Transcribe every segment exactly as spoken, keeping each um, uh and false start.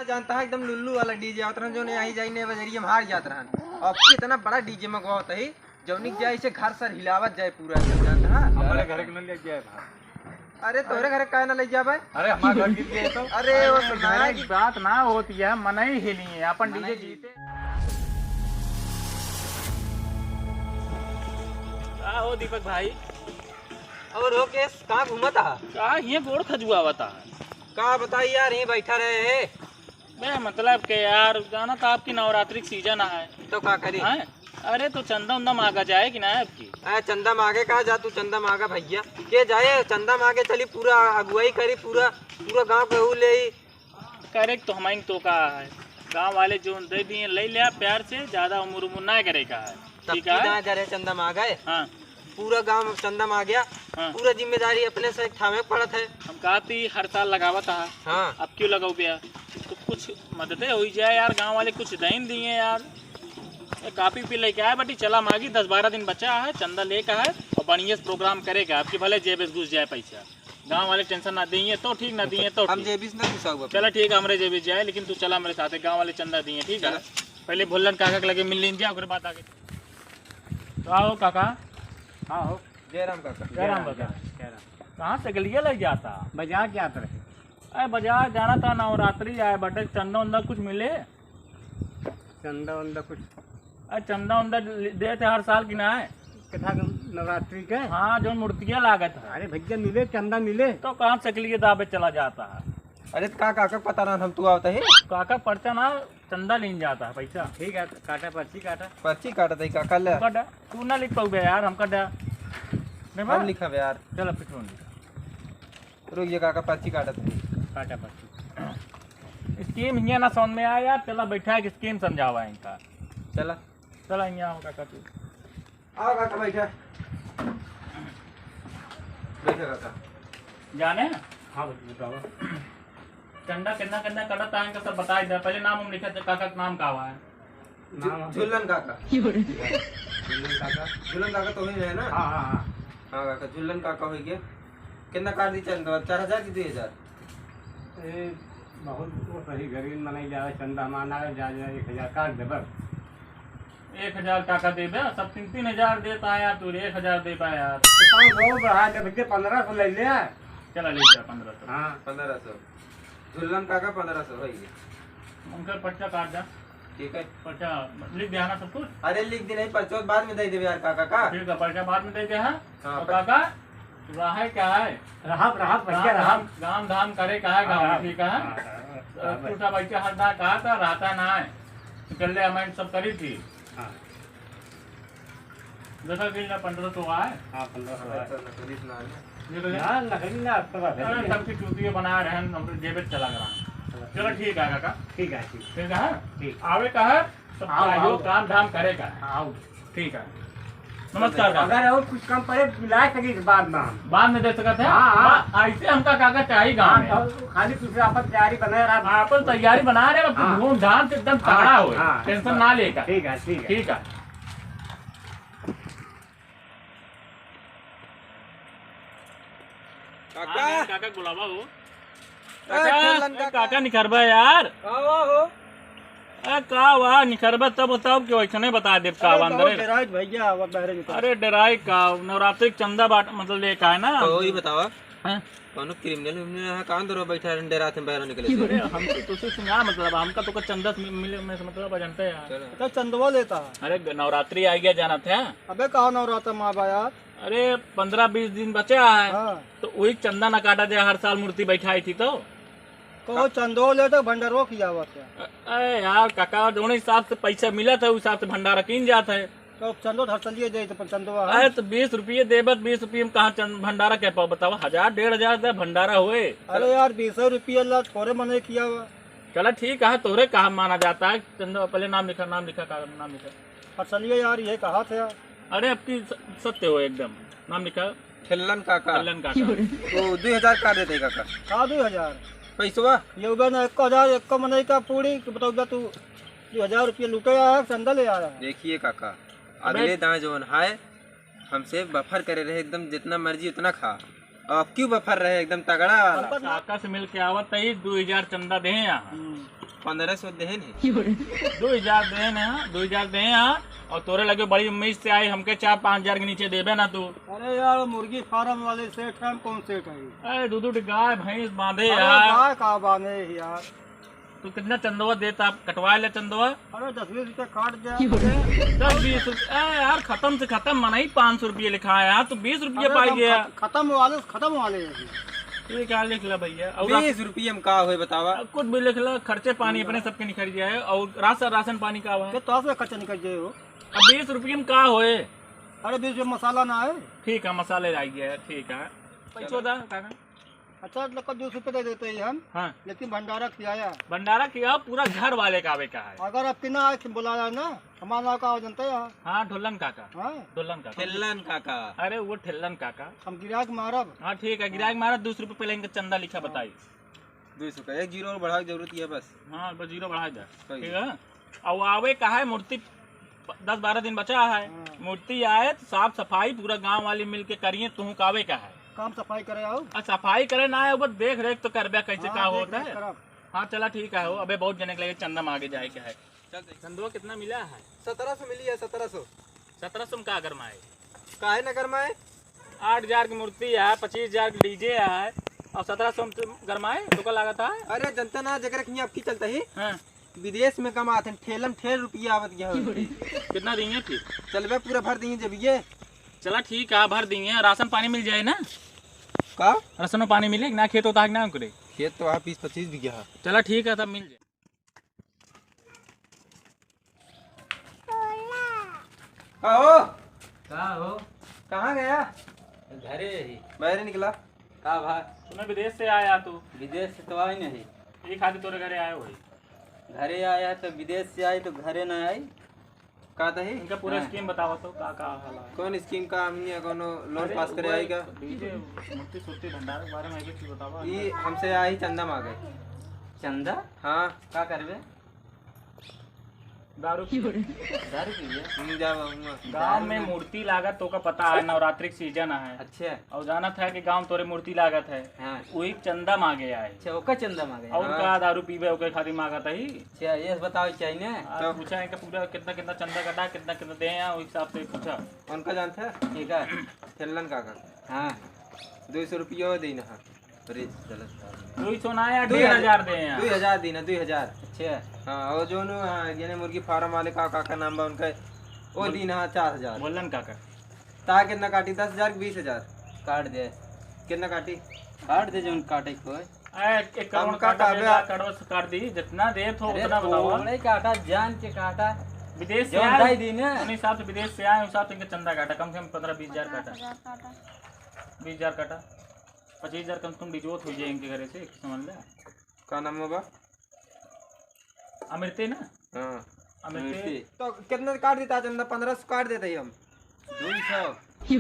जानता है, एकदम लुल्लू वाला डीजे आवत रहन, जो नहीं आई जाई ने बजरिया में हार जात रहन। अब की इतना बड़ा डीजे मंगवावत है, जौनी के जाए इसे घर सर हिलावत जाए पूरा, एकदम जानता है। हमारे घर के न ले जाए भाई। अरे तोहरे घर काहे ना ले जाबे? अरे हमारे घर गिर गए तो। अरे वो अरे सुना है घर कि एक बात ना होती है, मनई हिली है, अपन डीजे जीते। का हो दीपक भाई? और हो केस, कहाँ घूमत आहा? का ये गोड़ खजुआवत आहा? का बताई यार, यहीं बैठा रहे है। बे, मतलब के यार, जाना तो आपकी नवरात्रि की सीजन है। तो का करी? हैं? अरे, तो चंदा उंदा मांगा जाए कि ना आपकी? अरे, चंदा मांगे का जा तू, चंदा मांगा भैया। के जाए चंदा मांगे, चली पूरा अगुवाई करी, पूरा, पूरा गांव के ऊ ले। करेक्ट, तो हमाइन तो का है, गांव वाले जो दे दिए, ले लिया प्यार से, ज्यादा उम्र उम्र ना करे का है। तब ठीक की है? ना करे चंदा मांगे। हाँ। पूरा गांव चंदा में आ गया। हाँ। पूरा जिम्मेदारी अपने से उठावे पड़त है। हम कहा थी हर साल लगावत हा। हाँ। अब क्यों लगाओ भैया? तो कुछ मददे हो ही जाए यार, गांव वाले कुछ दइन दिए यार। ये कापी पी लेके आए बटी, चला मागी, दस बारह दिन बचा है, चंदा लेके है और बढ़िया से प्रोग्राम करेगा। आपकी भले जेब में घुस जाए पैसा, गांव वाले टेंशन ना दिए तो ठीक, ना दिए तो हम ठीक। जेबी से ना घुसा हुआ। चला ठीक है, हमरे जेबी जाए, लेकिन तू चला मेरे साथ, गांव वाले चंदा दिए, ठीक है? चला। पहले भुल्लन काका के लगे मिल लीन जा, ओकरे बाद आगे। का हो काका? हाँ हो। जय राम काका। जय राम काका। जय राम। कहाँ से गलिया लग जाता? बाजार जात रहे। अरे बाजार जाना था, नवरात्रि आए बटे, चंदा उंदा कुछ मिले? चंदा उंदा कुछ? अरे चंदा उंदा दे थे हर साल की ना है? कथा के नवरात्रि के? हाँ, जो मूर्तियाँ लागत है। अरे भैया मिले, चंदा मिले। तो कहाँ से गलिया दाबे चला जाता है? अरे तो का काका के पता ना, हम तू आवत है। काका पर्चा ना, चंदा लीन जाता है पैसा। ठीक है, काटा पर्ची काटा। पर्ची काटत है काका ले। हमका डा-, तू ना लिख पाउबे यार, हमका डा-, नहीं हम बा? लिखब यार। चल अब फिर लिखा। रुक ये काका पर्ची काटत है। काटा पर्ची। स्कीम हियाँ ना समझ में आया यार, चला बैठा है कि स्कीम समझावा इनका। चला। चला हियाँ आओ काका तू। आओ काका, बैठा। बैठा काका। जाने? हाँ, बता-, बताओ। चंदा कितना, कितना कटत है, इनका सब बताई दे। पहले नाम हम लिखा थे, काका का नाम का हुआ है? झु-, नाम है झुल्लन काका। झुल्लन काका। झुल्लन काका तो ही है ना? हाँ, हाँ, हाँ। हाँ काका, झुल्लन काका हो गया। कितना काट दी चंदा? चार हजार की दुई हजार? ए, बहुत वो सही गरीब मनई जावे, चंदा माना जाए, जाए एक हजार काट दे बस। एक हजार काका देबे, सब तीन तीन हजार देता है यार, तू एक हजार देबा यार। तो पाँच सौ बढ़ा दे भैया, पन्द्रह सौ ले ले। चला, ले जा पन्द्रह सौ। हाँ। पन्द्रह सौ। झुल्लन काका पन्द्रह सौ है ये। उनका पर्चा काट जा। ठीक है। पर्चा लिख दे ना सब कुछ। अरे लिख दे नहीं, पर्चा बाद में दे देबे यार काका का। ठीक है, पर्चा बाद में दे दे, हाँ। हाँ, और पर- काका, रहे का है? रहब, रहब, भैया, काम रहब। धाम, काम धाम करे का है, हाँ, गाँव में, हाँ। ठीक है? हाँ, हाँ, हाँ। तू सब ऐसे हर ना कहा था, रहता ना है। निकल ले, हमारे सब करी थी। हाँ। देखा कि ना पन्द्रह सौ आए? हाँ, पन्द्रह सौ आए। अच्छा, नकली ना आए। ये तो ना, नकली ना, आपका बात है। अरे, सबकी चूतिया बना रहे हैं, हम जेबे चला गया। चलो, ठीक है, काका। ठीक है, ठीक। ठीक है? ठीक। आवे का है, सब आओ, चाहिए, आओ। काम धाम करे का है। आओ। ठीक है। नमस्कार, काका। अगर और कुछ कम पड़े, मिला सके इस बार में हम। बाद में दे सकत है? हाँ, हाँ। बा-, ऐसे हमका काका चाहिए गाँव हाँ, में। तो खाली कुछ आपन तैयारी बनाए रहा। आपन तैयारी बना रहे, हाँ। धूमधाम से एकदम हाँ, तगड़ा होए। हाँ। टेंशन ना लेकर। ठीक है, ठीक है। ठीक है। काका। हाँ, काका के बुलावा हो। ए, काका, चलन ए, काका। काका निखरबा यार। का हुआ हो? ए, का हुआ निखरबा तब बताओ कि वैसने बता देब का अरे, हुआ अंदर बहुत है। डेराइट भैया, अब बहरे निकल। अरे डेराई का, नवरात्रि के चंदा बाट, मतलब लेके आए ना। तो वही बतावा। हैं? कौनो क्रिमिनल विमिनल यहाँ कान दरो बैठा है, डेरात में बाहर निकले से। अरे हम तो तुझसे सुना, मतलब हमका तो का चंदा से मि-, मिले में से मतलब है, जानते हैं यार। चलो। तो चंदवा लेता है। अरे ग-, नवरात्रि आ गया, जानत है। अबे कहाँ नवरात्रि में आबा यार? अरे, पन्द्रह बीस दिन बचा है, हाँ। तो वही चंदा न काटा जाए, हर साल मूर्ति बैठाई थी तो। कहो, चंदो ले तो भंडारो की आवत है। अ-, अरे यार, काका, जौन हिसाब से पैसा मिलत है, उस हिसाब से भंडारा कीन जात है। तो चंदो धर चलिए जाए, तो चंदो है। अरे, तो बीस रुपये देबत, बीस रुपये में कहाँ चंद-, भंडारा कह पाओ, बताओ, हजार, डेढ़ हजार दे भंडारा हुए। अरे यार, बीस रुपये ला थोड़े मने किया हुआ। चला, ठीक है, तोहरे कहा माना जाता है, चंदो, पहले नाम लिखा, नाम लिखा, का नाम लिखा। और चलिए यार, ये कहा थे यार। अरे, अब की स-, सत्य हो एकदम। नाम लिखा? ठेलन काका। ठेलन काका। तो दुई हजार का दे दे काका। का दुई हजार? पैसवा? ये उबे ना, एक हजार, एक मने का पूरी, कि बताओ, जा तू दुई हजार रुपये लूटे आया, चंदा ले आया। देखिए काका, अबे अगले दाएं जौन है, हमसे बफर करे रहे एकदम, जितना मर्जी उतना खा। अब क्यों बफर रहे, एकदम तगड़ा वाला। काका से मिल के आवत ही, दो हजार चंदा देहे यहाँ। हम्म। पन्द्रह सौ देहे नहीं। दो हजार देहे ना, दो हजार देहे यहाँ। और तोरे लगे बड़ी उम्मीद से आए, हमके चार पाँच हजार के नीचे देबे ना तू। अरे यार, मुर्गी फार्म वाले सेठ हैं, हम कौन सेठ है? अरे, दो दो गाय भैंस बांधे अरे यार। गाय का बांधे यार? तू कितना चंदवा देता, आप कटवा ले चंदवा। अरे, दस बीस रुपया काट दे। दस बीस रुपया, ए यार, खत्म से खत्म मनई पाँच सौ रुपये लिखा है यार, तू बीस रुपये अरे, पाई तो गया। खत-, खत्म वाले, खत्म वाले हैं। ये क्या लिख ला भैया? और बीस रुपये में का होए बतावा? अब कुछ भी लिख ला, खर्चे पानी अपने सबके निकल जाए। और राशन, राशन पानी का हुआ है? तो आपसे खर्चा निकल जाए हो। अब बीस रुपये में का होए? अरे, बीस रुपये मसाला ना है। ठीक है, मसाले लाई गया है, ठीक है। पैसो दा, काका। अच्छा, मतलब, दो सौ रुपये दे देते ही हम। हाँ। लेकिन भंडारा खियाया। भंडारा खियाओ, पूरा घर वाले का आवे का है। अगर आपके ना आए, बुलाया ना, हमारा नाम का हो जानता है? हाँ, ढोलन काका। हाँ। ढोलन काका। ठेलन काका। अरे, वो ठेलन काका। हम गिराक मारब। हाँ, ठीक है, गिराक मारब, दो सौ रुपये पहले इनका चंदा लिखा हाँ। बताई। दो सौ का, एक जीरो और बढ़ावे की जरूरत है बस। हाँ, बस जीरो बढ़ा दे। सही। ठीक है। और आवे का है, मूर्ति प-, दस बारह दिन बचा है। हाँ। मूर्ति आए तो साफ सफाई पूरा गांव वाले मिल के करिए, तुहू का आवे का है। काम सफाई करे आओ। आ, सफाई करे ना आए, वो देख रेख तो करबे कैसे हाँ, का देख होता रेख है। करब। हाँ, चला ठीक है, हो, अबे बहुत जने के लगे चंदा मांगे जाए के है। चल, चंदवा कितना मिला है? सत्रह सौ मिली है, सत्रह सौ। सत्रह सौ में का गरमाए? काहे ना गरमाए? आठ हजार की मूर्ति है, पच्चीस हजार की डीजे है, और सत्रह सौ में गरमाए, तो का लागत है? अरे, जनता ना, जेकरे खियाँ अबकी चलता ही, हाँ। विदेश में कमात हैं, ठेलम ठेल रुपया आवत गया है। कितना देंगे फिर? चलबे, पूरा भर देंगे जब ये। चला ठीक है, भर देंगे। राशन पानी मिल जाए ना? का? राशनो पानी मिले ना? खेत होता है कि ना ओकरे? खेत तो वहाँ बीस पच्चीस बीघा है। चला ठीक है, तब मिल जाए। का हो? का हो? कहाँ गया? घरे ही। बाहर निकला। का भा? तुम्हें विदेश से आया तू? विदेश से तो आई नहीं। ये खातिर तोरे घरे आए होई। घरे आया तो विदेश से आई तो घरे ना आई। का तही? इनका पूरा हाँ। स्कीम बतावा तो, का, का हाल है? कौन स्कीम का? हमनी कोनो लोन अरे, पास करे वो आई का? डीजे, मूर्ति सूर्ति भंडार के बारे में एक चीज बतावा। ई हमसे आई चंदा मांगे। चंदा? हाँ। का करबे? दारू पी। दारू पीबे? हम जा बाबू। गाँव में मूर्ति लागत, तोका पता है, नवरात्रि के सीजन है। अच्छा। और जानत है कि गाँव तोरे मूर्ति लागत है। हाँ। वही चंदा मांगे आए। अच्छा, ओकर चंदा मांगे। और हाँ। का दारू पीबे, ओकर खातिर मांगत है। अच्छा, ये बताओ चाहिए ना। आज तो पूछा है कि पूरा कितना, कितना चंदा कटा, कितना, कितना दे हैं, वही हिसाब से पूछा। उनका जानते हैं? ठीक है। ठेलन काका। हाँ। दो सौ रुपया दे ना। अरे, गलत बात। दो सौ ना यार, दुई हजार। डेढ़ हजार दे हैं। दुई हजार दीना, दुई हजार। अच्छा। हाँ, और जो नु, हाँ, यानी मुर्गी फार्म वाले का, का, का नाम बा उनका, वो बोल-, दीना, हाँ, चार हजार। बोलन काका। ता कितना काटी? दस हजार कि बीस हजार? काट दे। कितना काटी? काट दे, जौन काटे के होए। ए, एक करोड़ हम का काटा, कहबे? डेढ़ लाख काटो, से काट दी, जितना दे थो अरे, उतना बताओ। थोड़े काटा, जान के काटा। विदेश से जौन आए, दाई दी ना। उन हिसाब से विदेश से आए, उस हिसाब से इनके चंदा काटा, कम से कम पन्द्रह बीस हजार काटा। पचास हजार काटा। बीस हजार काटा। पच्चीस हजार कम से कम डिजोत हो जाए इनके घरे से, समझ ले। का नाम बा? अमृते ना? हाँ। अमृते। अमृते। तो कितना काट देता चंदा? पन्द्रह सौ काट देते ही हम। दो सौ।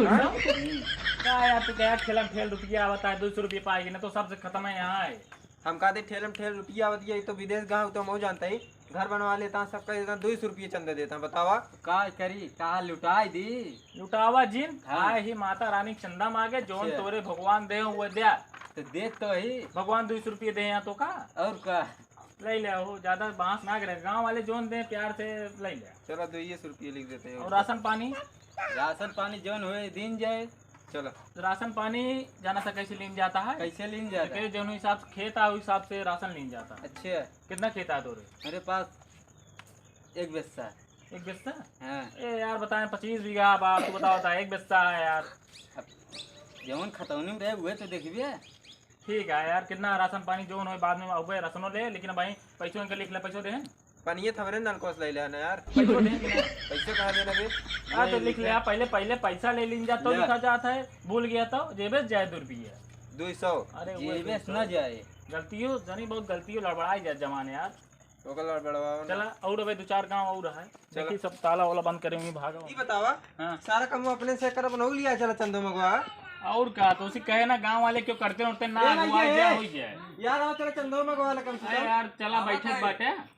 हाँ? हम्म। का यार, तू क्या ठेलम ठेल रुपया आवता है, दो सौ रुपया पाएगी ना, तो सबसे खत्म है यहाँ है। हम कहते ठेलम ठेल रुपया आवत है, तो विदेश गाँव तो हम जानते ही। घर बनवा लेता, सबका देता, दो सौ रुपये चंदा देता, बतावा। का करी, का लुटाई दी? लुटावा जिन, हाँ। आए ही माता रानी के चंदा मांगे, जौन अच्छा। तोरे भगवान दे, वो द्या। तो दे तो ही। भगवान दो सौ रुपये दे यहाँ तो का? और का? ले ले हो, ज्यादा बांस ना करे, गांव वाले जौन दे प्यार से ले ले। चलो, दो ही सौ रुपये लिख देते हैं। और राशन पानी? राशन पानी जौन होए, दिन जाए। चलो। राशन पानी जाना था कैसे लीन जाता है? कैसे लीन जाता है? जौन हिसाब से खेत आ, उस हिसाब से राशन लीन जाता है। अच्छा। कितना खेत आ तोरे? मेरे पास एक बिस्सा। एक बिस्सा? हाँ। ए यार, बताएं, पच्चीस बीघा बा, तू बताओ, बता, एक बिस्सा है यार। अब जौन खतौनी में रहे, उहे तो देखबे। ठीक है यार, कितना राशन पानी जौन होए, बाद में अउबे राशनो ले, लेकिन भाई, पैसों इनके लिख ले, पैसों दे। पानिये थमरे नलकोस ले ले ना यार। पैसों दे। पैसे कहाँ देना बे? हाँ, तो ले लिख ले, लिख ले। पहले, पहले पैसा ले लीन जा, तो ले। लिखा जाता है, भूल गया तो, जेबे जाए दो रुपया। दो सौ। अरे, वो जेबे दो सौ। ना जाए। गलतियों, जानी बहुत गलतियों, लड़बड़ाई जाए जमाने यार। ओकर लड़बड़ावा ना। चला, और अबे दो चार गांव और है। चला। देखी, सब ताला वाला बंद करे हुए भागा। ई बतावा, हाँ। सारा काम अपने से कर, अपन हो लिया, चला चंदो मगवा। और का, तो उसे कहे ना, गांव वाले क्यों करते उठते ना, ए, अगुआ ये, जा ए। हो जाए। यार, आओ, चला चंदो मगवा ले कम से अरे कम। यार, चला, बैठे के बाटे।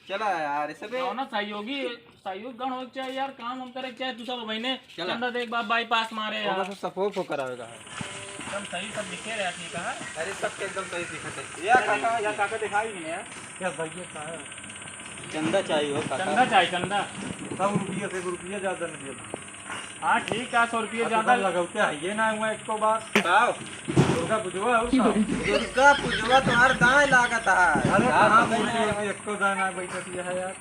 चला यार, ये सब कौनो सहयोगी, सहयोग गण हो के चाहे यार, काम हम करे के चाहे, तू सब महीने चला। चंदा देख, बाप बाईपास मारे ओकर यार। सब सफो फो करावेगा है। एकदम सही सब लिखे रहे, ठीक है। अरे, सब के एकदम सही लिखत है। या काका, या काका दिखाई नहीं है। क्या भैया का है? चंदा चाहिए हो काका। चंदा चाहिए, चंदा। सौ रुपया से एक रुपया ज्यादा नहीं देना। हाँ, ठीक है, सौ रुपया अब ज्यादा। तो लगौते है ये ना हुआ एक तो बात। बताओ। दुर्गा पूजवा हो सब। दुर्गा पूजवा तुम्हार दाएं लागत है। अरे, कहाँ मूर्ति है? एक तो दाना बैठत ये है यार।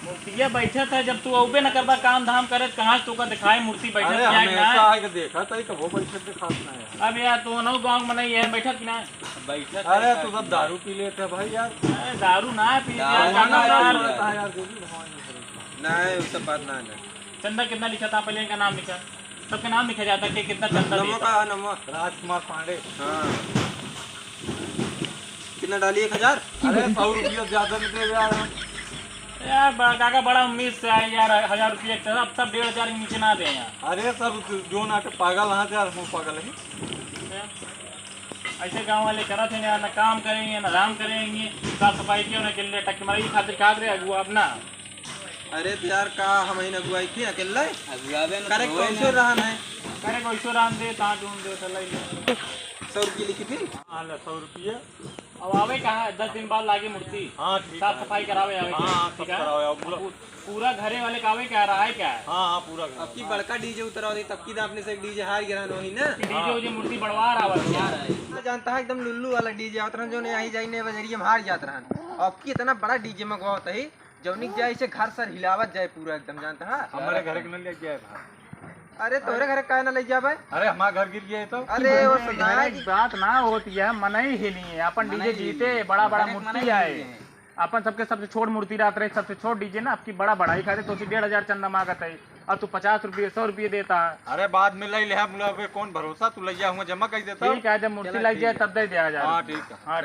मूर्तिया बैठत है, जब तू अउबे न करबा काम धाम करे, त कहाँ से तोका दिखाए मूर्ति बैठत अरे, है कि हमेशा ना? आके देखा था, कबो बैठत दिखात ना है। अब यार, तू नौ गाँव में नहीं है, बैठत कि ना? बैठत अरे, है तू सब दारू पी लेते है भाई यार। अरे, दारू ना पी दारू यार, ना दारू पी यार। लेता है यार, जो भी भगवान ने करे। नहीं, वो सब बात ना है। चंदा कितना लिखा था, पहले इनका नाम लिखा, सबका नाम लिखा जाता है कि कितना चंदा नमो देता। का नमो। राजकुमार पांडे। हाँ। कितना डाली, एक हजार? अरे, सौ रुपया ज्यादा नहीं दे यार हम। यार, बड़ा, काका, बड़ा उम्मीद से आए यार, हजार रुपया एक तरफ, सब डेढ़ हजार के नीचे ना दे यार। अरे, सब जो ना के पागल, हाँ यार, हम पागल है। ऐसे गाँव वाले करत हैं यार, ना काम करेंगे, ना धाम करेंगे, साफ सफाई किया, ना अकेले टक्के मारे, ये खातिर खात रहे अगुआ अपना। अरे तो यार, का हम ही अगुवाई थी अकेले? अगुवावे न करे तो कोई ना। रहन है। करे कोई सो रहन दे, ता ढूंढ दे, तो ले ले। सौ रुपये लिखी थी? हाँ, ले, सौ रुपये। अब आवे कहाँ है? दस दिन बाद लागे मूर्ति। हाँ, ठीक साफ है। सफाई करावे आवे हाँ, कहाँ? हाँ, ठीक सब है? करावे, अब बोलो। पू-, पूरा घरे वाले का आवे क्या, रहा है क्या है? हाँ, हाँ, पूरा घर। अब की बड़का डीजे उतरा होती, तब की तो आपने से डीजे हार गिरा होही ना। डीजे उजे मूर्ति बड़वा रहा है क्या? हाँ, जानता है, एकदम लुल्लू वाला डीजे आवत रहन, जो नहीं आई जाई ने बजरिया में हार जात रहन। अब की इतना बड़ा डीजे मंगवा होता ही, जौनी के जाए, इसे घर सर हिलावत जाए पूरा एकदम, जानता है? हमारे घर के न ले जाए भाई। अरे, तोहरे घर काहे ना ले जाबे? अरे, हमार घर गिर गया है तो। अरे, वो अरे, सुधार अरे, की बात ना होती है, मनई हिली है, अपन मनई डीजे हिली जीते, है। बड़ा, बड़ा अरे, मूर्ति मनई आए। हिली है। अपन सबके सबसे छोट मूर्ति रात रहे, सबसे छोट डीजे ना, आपकी बड़ा बढ़ाई खाते तो उसी डेढ़ हजार चंदा मांगत है, और तू पचास रुपये, सौ रुपये देता है। अरे, बाद में ले ले, हम लोग पे कौन भरोसा, तू ले जा, हुआ जमा कर देता। ठीक है, जब मूर्ति चला, लाई जाए, ठीक है। तब दे दिया जाए। हाँ, ठीक है। हाँ।